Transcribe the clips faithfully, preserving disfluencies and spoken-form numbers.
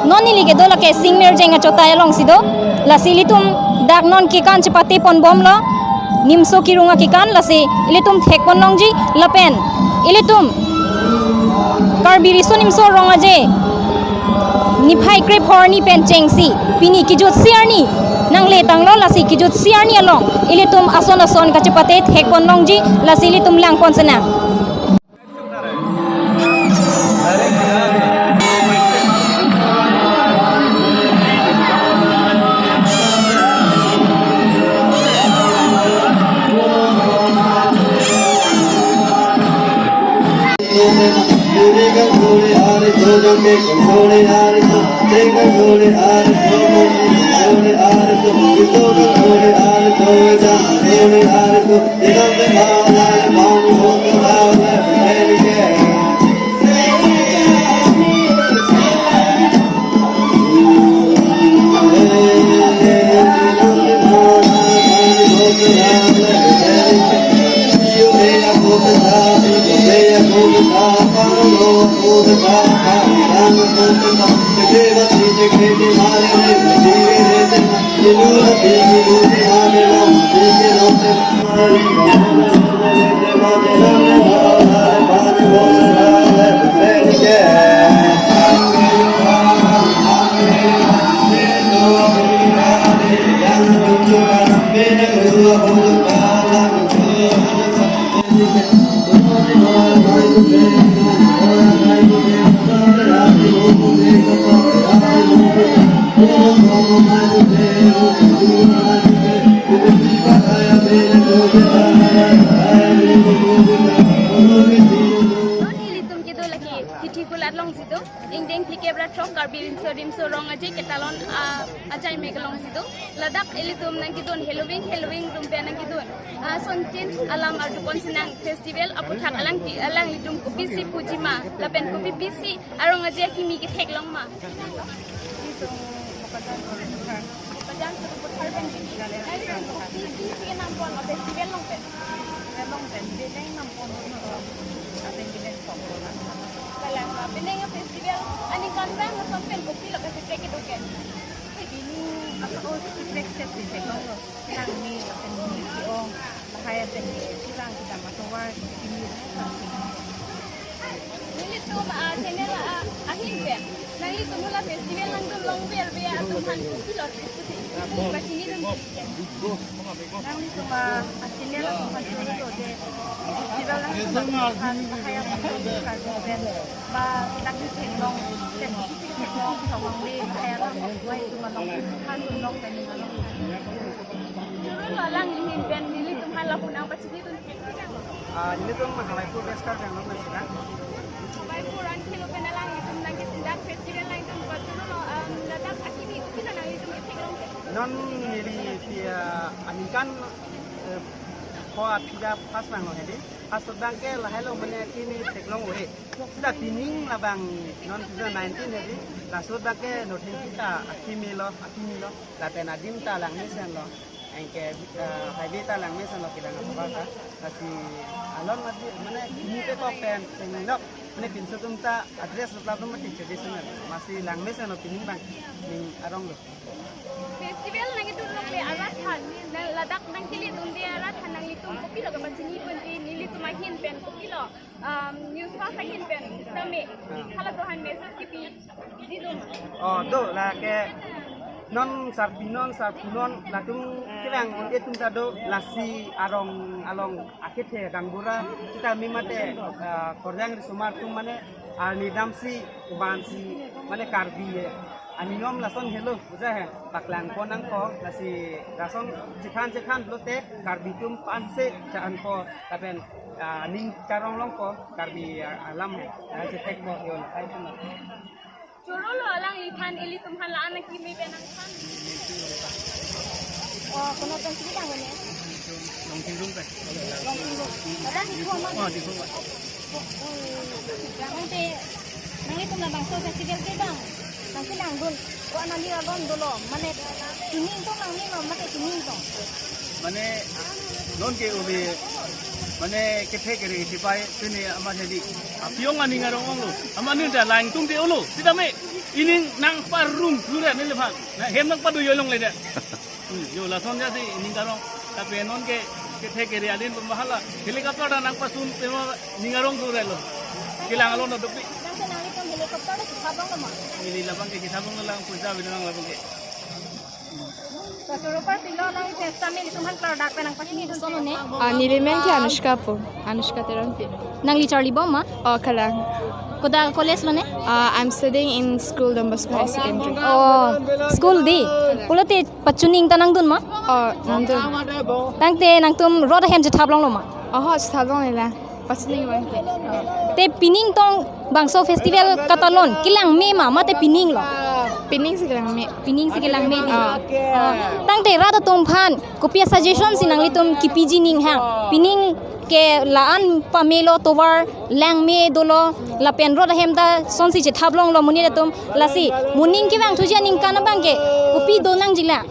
Non neli kedo lake Singmirjeng achotai alongsi do. Lasi ilitum dak non kekan chepate ponbomlo. Nimso kirung akekan, lasi ilitum thekpon longji lapen ilitum Karbi Riso Nimso Rong Aje niphai krephor arni pen chengsi pini kejutsi arni nangletanglo, lasi kejutsi arni along ilitum ason ason kachepate thekpon longji, lasi ilitum langpon senang. Non ilitum kedo lake Tithikhul alongsi do, ingdeng phlikep ra throk Karbi Riso Nimso Rong Aje ketalon, ah, ajai mek alongsi do. Ladak ilitum nangkedun heloving, heloving atum pen nangkedun. Ah, sontin alam arjupon senang festival aputhak alangli, alanglitum kopisi pujima, lapen kopipisi arong aje akimi ketheklong ma. Ilitum Bokajan Suri Puthar. Bokajan Suri Puthar pen pini. Nangli kopi, kopi, kopi nampon festival along pen? Along pen, bineng nampon, eh, ateng bineng song ko na. Kalang, ah, bineng festival aningkan pen lason pen kopilo kachethek kedo ke? Pini apa, oh, kachethek si theklonglo. Nangli lapen neli ke-ong. Lahai ateng ke, sirang kita matovar, pini na. Nelitum, ah, channel, ah, ahin pen nanglitum hala festival nangdun long ber be atum aphan kopilo pusi pachinidun. Nanglitum, ah, channel atum aphan choro do de, festival nangdun aphan lahai atum karju pen ba dak theklong, theklong thong le lahai alam mai atum along, aphan atum along pen along. Choro lo, alangli ahin pen nelitum aphan lapu nangpachinidun. Ah, nelitum Halaipur West Karbi Anglong pensi na. Halaipur an kilo pen alanglitum nangkesindak festival nangtum paturu lo, um, ladak akimi kopilo nanglitum ketheklong ke? Non neli pi, ah, aningkan, eh, ko apida pas nanglo hedi. Pas abang ke lahai lo mane akimi theklong ave. Sita pining labang non two thousand nineteen hedi. Laso abang ke nothin kita akimi lo, akimi lo. Lapen adim ta langmesen lo. Anke, eh, highway ta langmesen lo kelang apar ta. Lasi alon mati, mane kini ke kok pen, sengdok, mane pinso atum ta address lo atum mati traditional. Lasi langmesen lo pining abang, ning arong lo. Festival nangkedun longle arat aphan, nang ladak nangkele dunde arat aphan nanglitum kopilo kapachinidun, nelitum ahin pen kopilo, um, news house ahin pen tame, halatum aphan message kipi. Oh, do, lake non sarpi non, sarpo non, latum kelang un-e atum ta do, lasi arong along akethe gaonbura sitame mate, ah, korjang risomar atum mane arnidamsi, ubansi, mane Karbi, eh, aninom lason helo, puja he, paklangpon nangkok, lasi lason chekhan chekhan lote, Karbi atum aphansi cha-an ko, lapen, ah, ning charong longpo, Karbi, ah, alam, ah, chethekpo, yo, lahai atum. Choro lo alangliphan, ilitum aphan la-an akimi pen nangthan. Oh, kono pen sini dah, ne? Longtingrung pen. Longtingrung. Ada di rumah. Oh, di rumah. Oh, oh. Nangte, nanglitum labangso festival ke bang. Nangsi nangdun. Oh, anani agon dolo. Mane, tuning tong nangni lo, mate tuning tong. Mane, non ke ove, mane kethe kere sipai, sini amat hedi. Apiong aning arong onglo. Amat ning ta lang tung te olo. Sitame. Ining nangparung surat neli phan. Na hem nangpadu yo longle de. Hmm, yo lason ja si ining karong. Tapi non ke kethe kere adin pun bahala. Helicopter ta nangpasun tema ning arong surat lo. Kelang alon dopi. Nang senang itum helicopter ta kithabang lo ma? Neli labang ke kithabang lang puja binang labang ke. Choro parpiklo, nang pen sitame itum aphan klardak pen nangpachini dun. Koson lo ne? Ah, neli men ke Anushka pu. Anushka Teronpi. Nangli charlibom ma? Oh, kalang. Kodak college lo ne? Ah, I'm studying in school Don Bosco Higher Secondary. Oh, school di. Pulote pachuning ta nangdun ma? Oh, nangdun. Tangte nangtum rot ahem chethap longlo ma? Oh, chethap longle la. Pachuning abang ke. Te pining tong bangso festival katalon kelang me ma, mate pining lo? Pining si kelang me. Pining si kelang me di. Ah. Ah. Tangte rat atum aphan kopi a suggestion si nanglitum kipiji ning hang? Pining ke la-an pamelo, tovar lang me dolo, lapen rot ahem ta sonsi chethap longlo monit atum, lasi moning kevangthuji aningkan abang ke kopi do nangji la?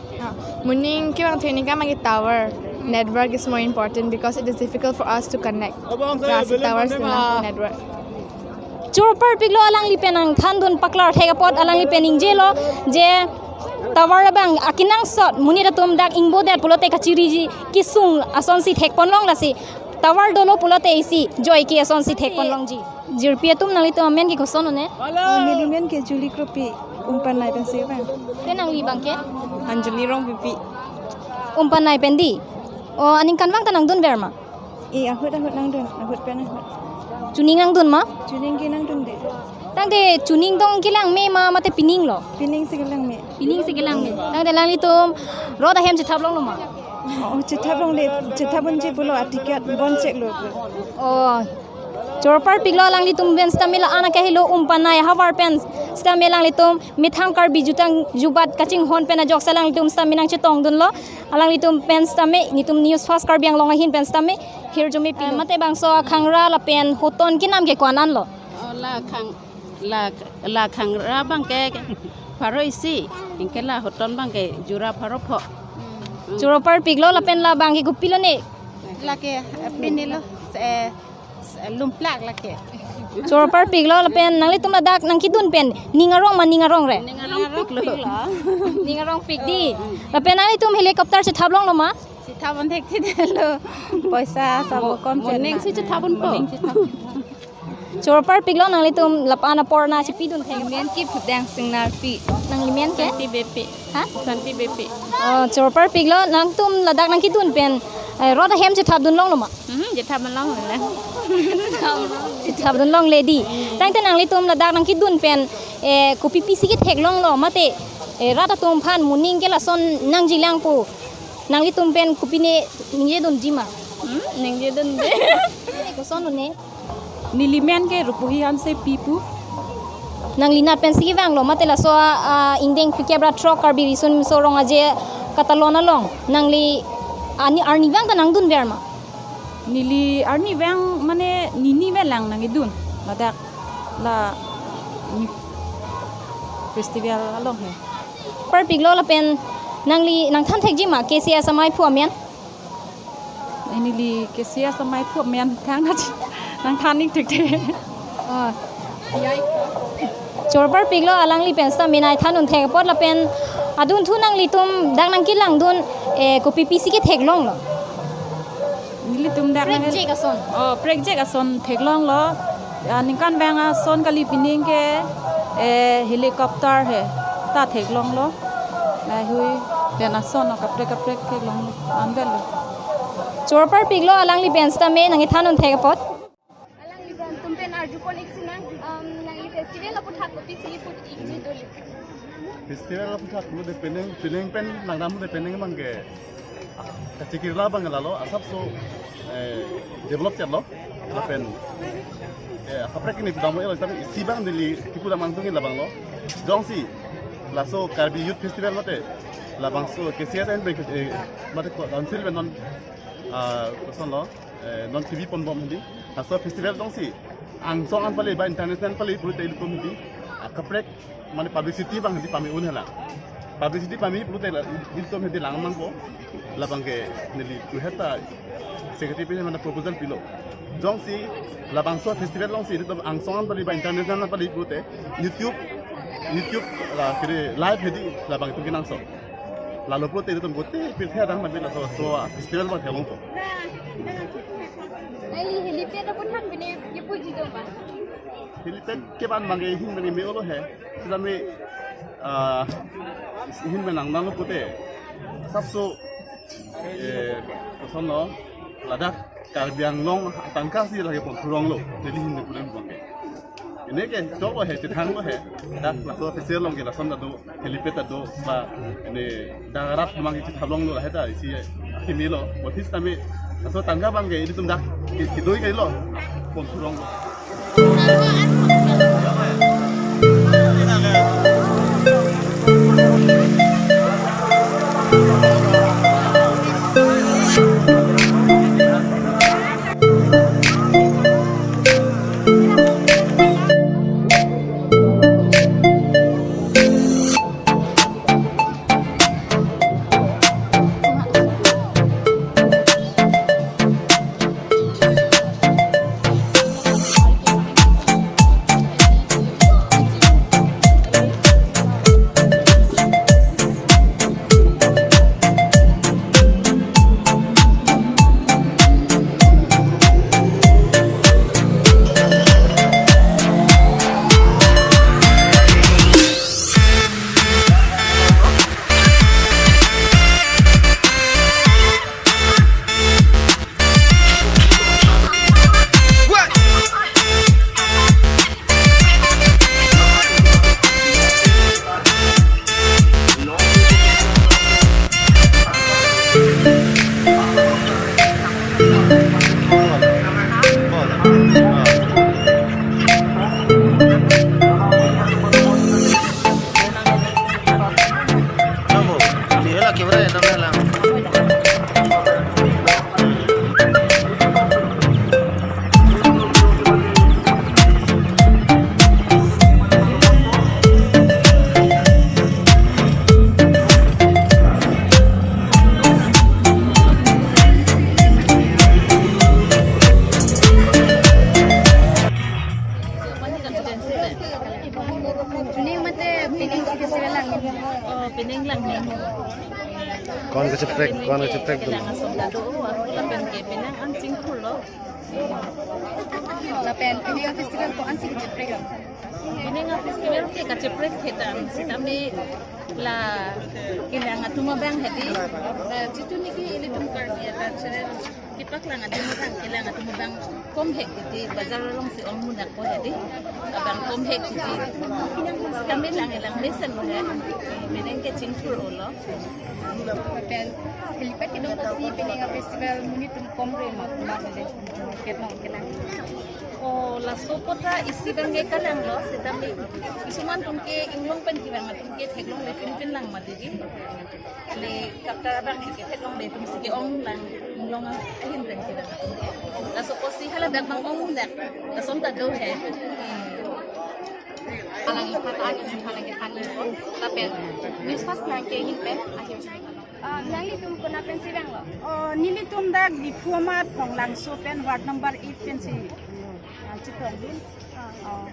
Moning kevangthu aningkan abang ke tower. Network is more important because it is difficult for us to connect. Lasi tower si nang network. Choro parpiklo, alangli pen nangthandun paklar thek apot alangli pen ningjelo je tower abang akenangsot monit atum dak ingbodet pulote kachiriji kesung asonsi thekpon long, lasi tower dolo pulote isi joike asonsi thekpon longji. Jirpi atum, nanglitum amen ke koson lo ne? Oh, neli men ke Julie Kropi, Umpanai pensi abang. Te nangli abang ke? Anjali Rongpipi. Umpanai pen di. Oh, aningkanvang ta nangdunver ma? Eh, ahut ahut nangdun, ahut pen ahut. Chuning nangdun ma? Chuning ke nangdunde. Tangte chuning tong kelang me ma, mate pining lo? Pining si kelang me. Pining si kelang me. Tangte alanglitum rot ahem chethap longlo ma? Oh, chethap longle, chethap unji pulo, a ticket bon chek lo. Oh. Choro parpiklo, alanglitum pen sitame la-an akehelo Umpanai ahavar pen sitame alanglitum methang Karbi jutang jubat kachinghon pen ajoksi alanglitum sitame nangchetongdunlo. Alanglitum pen sitame, netum News Fast Karbi Anglong ahin pen sitame hirjume pilo. Mate bangso akhangra lapen hoton kenam ke ko-an an lo? Oh, la khang, la, la khangra abang ke pharo isi, anke la hoton abang ke jura pharo pho. Choro parpiklo, lapen labang ke kopilo ne? Lake, eh, pinilo, eh, lumplak lake. Choro parpiklo, lapen nanglitum ladak nangkedun pen ning arong ma, ning arong re? Ning arongpiklo. Ning arongpik di. Lapen nanglitum helicopter chethap longlo ma? Chethap un thekthedetlo. Poisa sabo kom. Moning si chethap unpo. Moning chethap. Choro parpiklo, nanglitum lapu-an apor nangchipidun thek. Neli men ke Phudang Singnarpi. Nangli men ke? Santi Beypi. Ha? Santi Beypi. Oh, choro parpiklo, nangtum ladak nangkedun pen, eh, rot ahem chethapdun longlo ma? Hmm, chethapdun longle. Chethapdun longle di. Tangte nanglitum ladak nangkedun pen, eh, kopi pisi kethek longlo, mate, eh, rat atum aphan moning ke lason nangjilang pu nanglitum pen kopine ningjedunji ma? Hmm, ningjedunde. Koson lo ne? Neli men ke Rupuhi Hansepi pu. Nangli nat pensi kevanglo, mate laso a, a, ingdeng phlikep ra throk Karbi Riso Nimso Rong Aje katalon along nangli ani arnivang ta nangdunver ma? Neli arnivang mane nini velang nangkedun ladak la ni festival along he. Parpiklo, lapen nangli nangthan thekji ma K C S amei aphu amen? Neli K C S amei aphu amen thang na nangthan ik thekthe. Oh. Choro parpiklo, alangli pen sitame nangthan un thek apot, lapen adunthu nanglitum dak nangkelangdun, eh, kopi pisi kethek longlo? Nelitum dak nang prekjak ason. Oh, prekjak ason thek longlo. Ah, ningkanvang ason kali, pining ke, eh, helicopter he ta thek longlo. Lahei hui pen ason kaprek kaprek thek longlo. Anvetlo. Choro parpiklo, alangli pen sitame nangkethan un thek apot. Alanglitum pen arjupon ik sinang, um, nangli festival aputhak kopisi pu ik ji doli? Festival aputhak lo de penang, penang pen nangdamde penang abang ke. Kachikirla abang lalo, asapso, eh, develop chetlo, lapen, eh, kaprek ini pudam lo, tapi isi abang neli kipu damang tungin labanglo. Jongsi laso Karbi Youth Festival mate labangso K C S and, eh, mate ko council pen non, ah, kosonlo, eh, non T V ponbom hedi. Laso festival jongsi angsong an pale ba international pale pulote ilitum hedi, ah, kaprek mane publicity abang hedi pame un hela. Publicity pame pulote la ilitum hedi lang nangpo. Labang ke neli kuheta secretary pen mane proposal pilo. Jongsi labangso festival jongsi ilitum angsong an pale ba international pale pulote YouTube YouTube la kiri live hedi labang itum kenangsot. Lalo pulote itum gote pirthe adang mabit laso so festival abang theklongpo. Neli helipad aphan than pine kipu jido ma. Helipad kevan abangke ahin mane me-olo he. Sitame, ah, ahin menang nanglo pulote asapso, eh, koson lo, ladak Karbi Anglong atangka si lake pon thurong lo, Delhi hin pulen abangke. Pine ke choklo he, chethanglo he. Dak laso official along ke lason ta do, helipad ta do, ba, pine dak arat abangke chethanglonglo, lahai ta isi akimi lo. Bothis tame laso tangka abangke ilitum dak ki-, kidoi kailo, pon thurong lo. Pini mate pining si festival lang. Oh, pining lang ni. Ko-an kacheprek, ko-an kacheprek dun? Pining asong dado, ako lapen ke pining an chingthur lo. Lapen pining festival ko-an si kacheprek lo? Pining festival ke kacheprek ke tang, sitame la kelang atum abang hedi. Eh, jitu niki ilitum Karbi cultural kepaklang adim abang, kelang atum abang komhek titi, bazar along si ong munak ko hedi. Abang komhek titi. Kami lang lang mesen ko he. Pining ke chingthur olo. Lapen helipad kedam pusi pining festival monit atum komre ma, ma hedi. Ketno kelang. Oh, laso apot ta isi abangke kalang lo, sitame kisuman atum ke inglong pen kevang atum ke theklongle pinpin lang mati di. Le kaptar abangke theklongle pinsi ke-ong lang inglong ahin pen kevang atum ke. Laso apotsi hala dak abang ong dak. Lason ta do he. Alangli aphan ta ahin aphan ke than lapen news first nang ke ahin pen ahin. Ah, nanglitum konat pensi vanglo? Oh, nelitum dak Diphu amat Phonglangso pen ward number eight pensi, ah, chitong dun. Ah. Oh.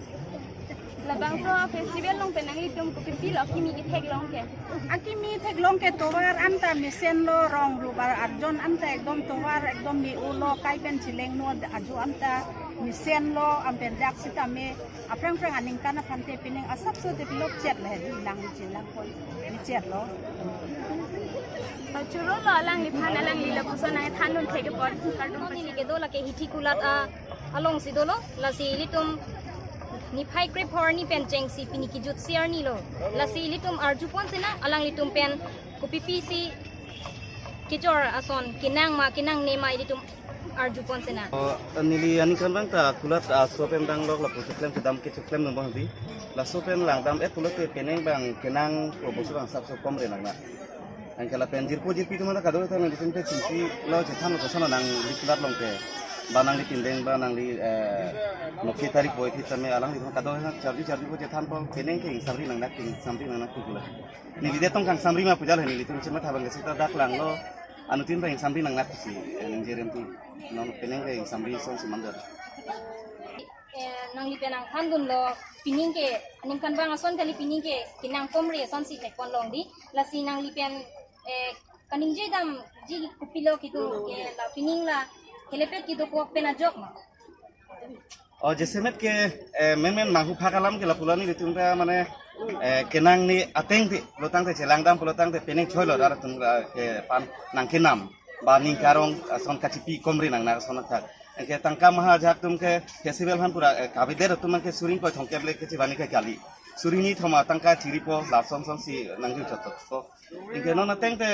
Labangso festival along pen nanglitum kopipi lo akimi ketheklong ke? Akimi theklong ke tovar anta mesen lo, rong rubar arjon anta ekdom tovar ekdom me-olo, kai pen chelengno ajo anta mesen lo, anpen dak sitame aphrang phrang aningkan aphante pining asapso develop chet le di lang chelangpon ni chet lo. Choro lo alangliphan, alangli lapuson nangthan un thek apot kardom. Neli kedo lake Hithi Kulat a, alongsi dolo, lasi ilitum niphai krephor arni pen chengsi pini kejutsi arni lo. Lasi ilitum arjupon sinang, alanglitum pen kopipi si kejor ason kenang ma kenangne ma ilitum arjupon sinang. Oh, neli aningkan abang ta Kulat aso pen danglok lapu cheklem kedam ke cheklem nang bang di. Laso pen langdam-et pulote pining abang kenang proposal abang asapso komre nang na. Anke lapen jirpo jirpi atum ta kadokave ta nangli pen chingsi lo chethan lo koson nangli Kulat along ke. Ba nangli pindeng ba nangli, eh, noki tarik boi phit tame alangliphan kadokave charju charju ko chethanpo pining ke ingsamri nang nak ingsamri nang nak Kulat. Neli detong kangsamri ma pu jal he nelitum chematha abang ke sita dak langlo anuttin ta ingsamri nang nak si, eh, ningje rem ti. Non pining ke ingsamri asonsi mandar. Eh, nangli pen nangthan dunlo, pining ke, aningkanvang ason kali pining ke, kenang komre asonsi thekpon longdi, lasi nangli pen, eh, kaningje damji kopilo kitu ke la pining la, helepet kitu ko pen ajok ma. O, jasemet ke, eh, menmen manghu phak alam ke lapulo nelitum ta mane, eh, kenang ni ateng ti, pulotangte chelangdam pulotangte penang choilo rat atum, eh, ke pan nangkenam, ba ning karong, eh, ason kachipi komre nang nang ason athak. Anke tangka maha ajahak atum ke festival aphan pura, eh, kavedet atum ke suri ingkoi thomkep le kechivani ke kali. Suri ni thoma tangka chiripo lason sonsi nangju chot chot. So, anke non ateng te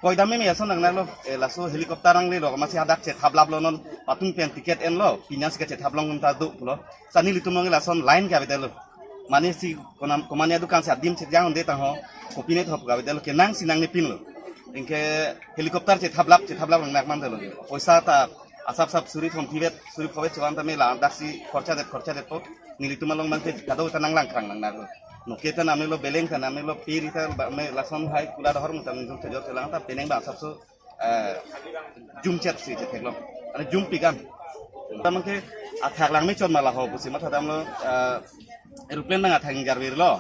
koidam meme ason nang nanglo, eh, laso helicopter nanglelo, masi hadak chethaplaplo non, patum pen ticket enlo, pinas ke chethaplong ta do pulo. Sa nelitum nong lason line ke avedetlo. Mane si konam, komane adukan si adim si jang de tangho, kopine thop ke avedetlo, kenang si nangne pinlo. Anke helicopter chethaplap, chethaplap nang nang mandetlo. Poisa ta asap sap suri thom tivet, suri phovet chuan ta me la, daksi khorcha det, khorcha det po. Nelitum along abang ke kadokave ta nang langkrang nang nanglo. Noke ta namelo, beleng ta namelo, piri ta ba me lason hai kula dohor mutam nelitum chojor chelang ta penang ba asapso, eh, jumchet si chetheklong. Ane jumpi kan. Abang ke athak lang me chot ma laho pusi mathadamlo, eh, aeroplane abang athak ingjarvirlo.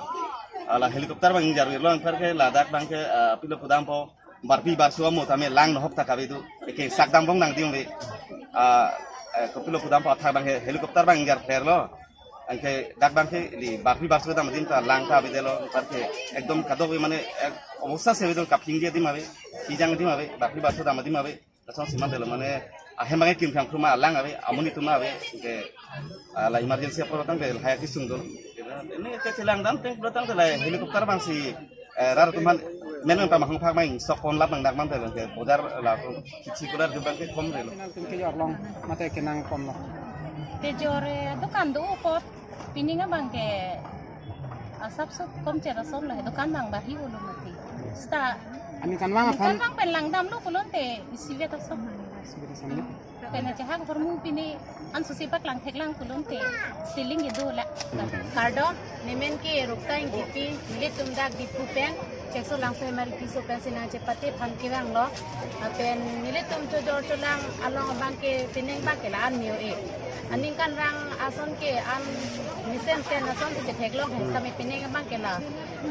Ala helicopter abang ingjarvirlo, anparke ladak abang ke, eh, pilo pudampo, barpi barso amo tame lang nohok ta kave do. Eke sakdam bong nangdim ve. Ah, eh, kopilo pudampo athak abang he-, helicopter abang ingjarpherlo. Anke dak abang ke ili barpi barso dam adim ta lang ta avedetlo. Anparke ekdom kadokave mane, eh, obosta si avedetlo, kaphingdi adim ave. Sijang adim ave. Barpi barso dam adim ave. Lasonsi mandetlo mane ahem abang ke kim khang khuma lang ave. Amonit atum ave. Anke, ah, la emergency apor tangte lahai kesung do. Ini kechelangdam ateng pulotangte la helicopter abangsi, eh, rat atum aphan menang ta mahang phak mang sok pon lap nang dak mandetlo ke bojar la kichi kular jubang ke komdetlo. Pen atum kejor long, mate kenang komlo. Kejor, eh, dukan do apot, pining abang ke asapso komchet asonlo, dukan abang barhi ulo mati. Seta aningkanvang aphan, aningkanvang pen langdamlo pulote isivet ason. Isivet ason. Pen ajahak ahormu pine ansosi paklang theklang pulote ceiling kedo la. Kardom, nemen ke Rukta Engtipi, nelitum dak Diphu pen, Chekso Langso Hemari Tisso pensi nangchepate aphan kevanglo. Lapen nelitum chojor cholang along abang ke penang abang ke la-an neo e. Aningkanvang ason ke an mesensen ason si chetheklong he, sami penang abang ke la.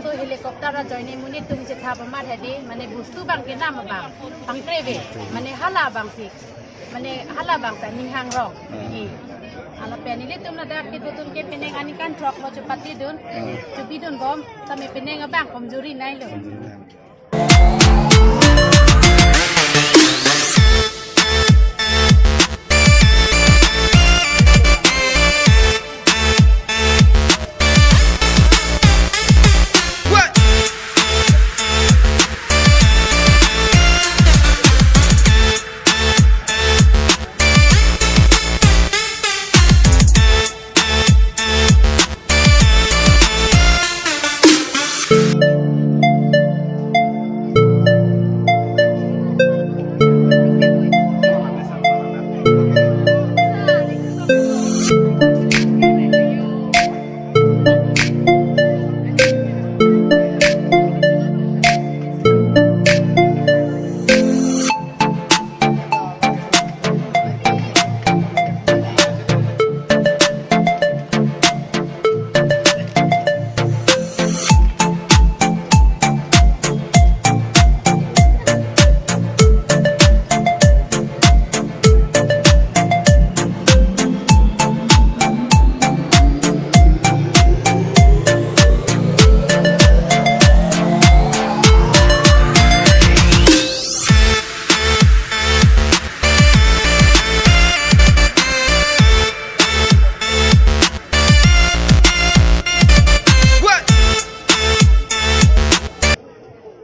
So helicopter ajoine monit atum chethap amat hedi, mane bostu abang kenam abang, pangkre ave, mane hala abangsi. Mane hala abang ta ning hangrong. Hmm. Ih. Ala pen nelitum ladak kedodun ke penang aningkan throklo chepatedun. Hmm. Chepidunbom, sami penang abang komjuri nailo.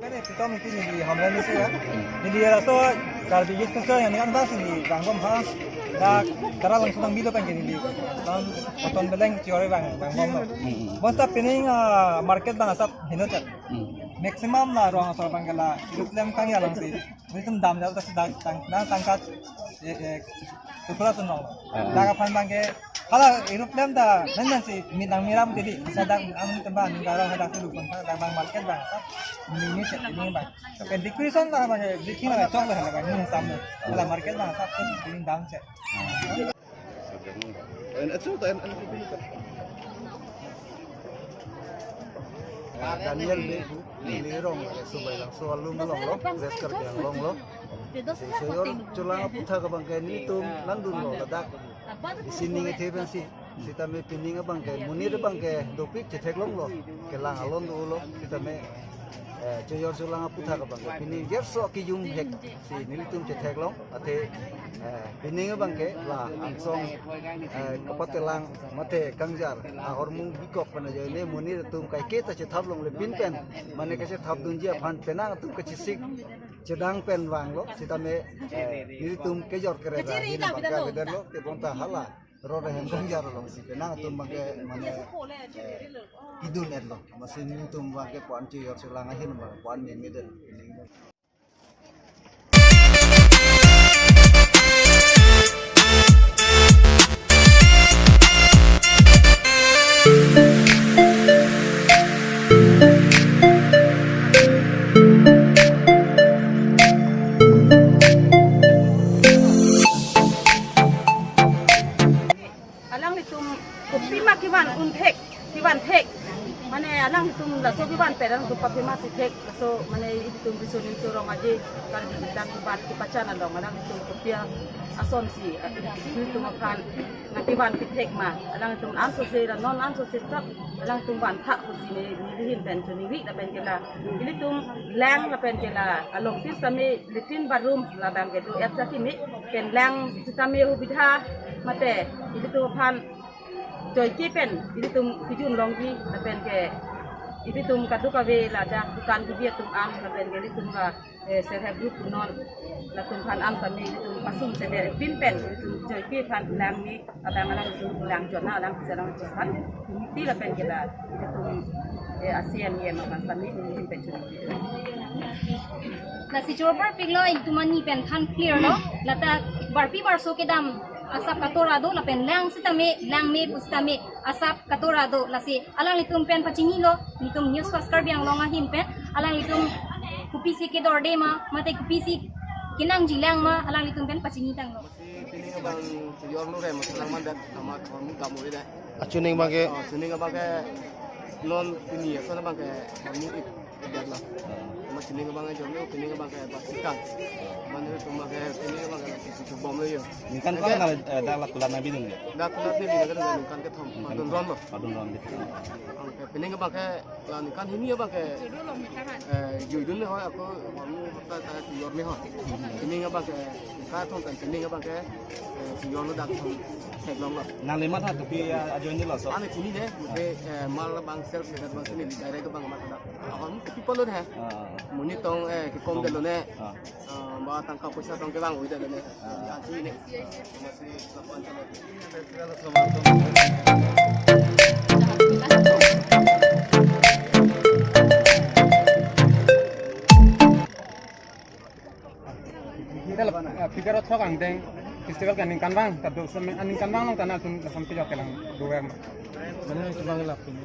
Pere pitom iti neli Hamren isi ya. Neli laso Karbi Youth Festival yang kan bas neli vangbom ha. Dak Taralangso nangpilo pen ke neli. Lason Koton Beleng chijor vang, vangbomlo. Bonta penang, ah, market abang asap henochot. Maximum la rong asor abang ke la, irup lem kang ya langsi. Itum dam jalo ta si dak tang, tang, tangka, eh, eh, tukula sunong. Ah. Dak aphan abang ke, hala irup lem ta, nan nan si, mi nang miram tadi, sa dak, am ni temba, ni garang hadak tu lukun, dak abang market abang, sa, ni ni cek, ni abang. Pen decoration abang, abang ke, bikin abang, chok abang, abang, ni sam, hala market abang, sa, tu, ni dam cek. Ah. En, en, en, en, Daniel Bey pu, neli rong Subailangso alum along lo, West Karbi Anglong lo. Chojor Cholang aputhak abangke nelitum nangdunlo ladak. Isi ning ethe pensi, sitame pining abangke, monit abangke dopik chetheklonglo, kelang alon dolo, sitame, eh, Chojor Cholang aputhak abangke pining gerso kijum hek si nelitum chetheklong, athe, eh, pining abangke la angsong, eh, kapatelang mate kangjar ahormu bikok pen ajoine monit atum kaiketa chethaplongle pinpen, mane kachethapdunji aphan penang atum kachesik chedang pen vanglo, sitame, eh, nelitum kejor kere ra ahin abangke avedetlo, tebonta hala rot ahem kangjar alongsi penang atum abangke mane, eh, idun-etlo. Amatsi nelitum abangke pu-an Chojor Cholang ahin abang pu-an memedet. Alanglitum kopima kevan un thek, kevan thek. Mane alanglitum laso kevan peran tu papima si thek. Laso mane itum bisonin surong aje kan digital kevan kepachan along alanglitum kopi ason si, eh, itum aphan nangkevan kethek ma. Alanglitum ansose ra non ansose tak alanglitum van thak pusi ne nelihin pen choningri lapen ke la ilitum lang lapen ke la along pis tame latrine bathroom labang kedo et sa kimi pen lang sitame hubidha mate ilitum aphan joike pen ilitum kijun longji lapen ke ilitum kadokave ladak dukan kebi atum an lapen ke ilitum ka, eh, self help group non latum aphan an tame ilitum pasung seder pinpen ilitum joike aphan lang ni abang alanglitum lang jona alang pisa lang jona ti lapen ke la ilitum, eh, ASEAN ye makan tame ilitum pension. Lasi chorbar piklo itum ani pen than clear lo. Lata barpi barso kedam asap katora do lapen lang sitame lang me pusitame asap katora do. Lasi alanglitum pen pachinilo, nelitum News Fast Karbi Anglong ahin pen alanglitum kopisi kedorde ma mate kopisi kenangji lang ma alanglitum pen pachinitanglo. Pining abang Chojor lo re, masih lang mandat sama kamu kamu ini. Achuning abangke. Oh, chuning abangke non pini ya, sana abangke kamu ik, idat lah. Sama chuning abangke Chojor lo, pining abangke Basikan. Mana itu abangke pining abangke lagi si bom lo yo. Ningkan ko ngal, eh, dak la kulat na binun ya. Dak kulat ni binun kan ningkan kethom, padun ron lo. Padun ron gitu. Abangke pining abangke la ningkan hini abangke, eh, juidun le ho, ako kamu hota ta Chojor me ho. Pining abangke Ka thong kan pining abangke, eh, Chojor lo dak thong theklonglo. Nang lima tha kopi, ah, ajoine laso. Ane chini ne, mute, eh, mal abang self service abang sini direct abang mal dak. Ahon people lo ne. Ah. Monit tong, eh, kekom detlo ne. Ah. Ah, ba tangka poisa tong kevang oi detlo ne. Ah. Ansi ne. Masih lapan tahun. Kita lep, eh, figure throk angdeng festival ke ningkan vang, ta do sem, ah, ningkan vang along ta nangtum lason pejok kelang do vang. Mana itu bang lap ini.